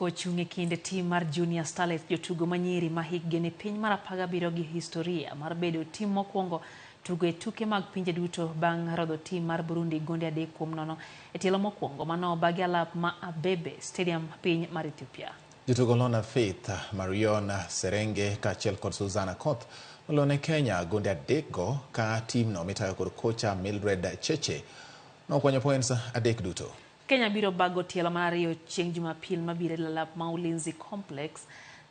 Kochung' e kind tim mar Junior Starlets jotugo manyiri ma hikgi ni piny mar 17 gi historia mar bedo tim mokwongo tugo e tuke mag pinje duto bang' rodho tim mar Burundi gonde 3-0 e tielo mokwongo mano obagi alap ma Abebe Stadium piny mar Ethiopia. Jotugo Lona Faith, Marion Serenge kaachiel kod Susanna Koth olone Kenya gonde 3 go ka timno mitayo kod kocha Mildred Cheche nokwanyo points 3 duto. Kenya biro bago tielo mar 2 chieng' Jumapil mabiro e lalap ma Ulinzi Complex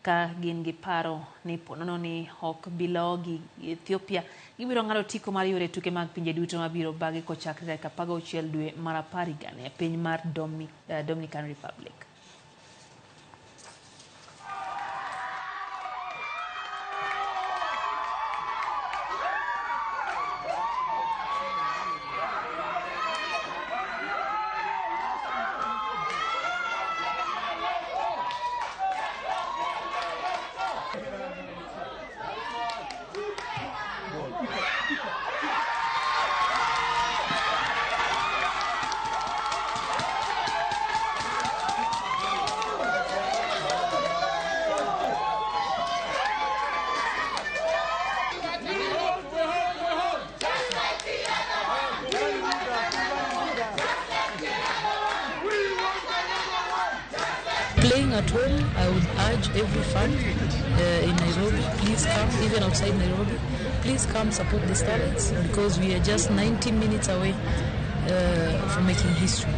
ka gin gi paro ni ponono ni ok bilogi Ethiopia gibiro ng'ado otiko mar yore tuke mag pinje duto mabiro bagi kochakre tarik 16 dwe mar 10 higani e piny mar Dominican Republic. Playing at home, I would urge every fan in Nairobi, please come, even outside Nairobi, please come support the Starlets because we are just 90 minutes away from making history.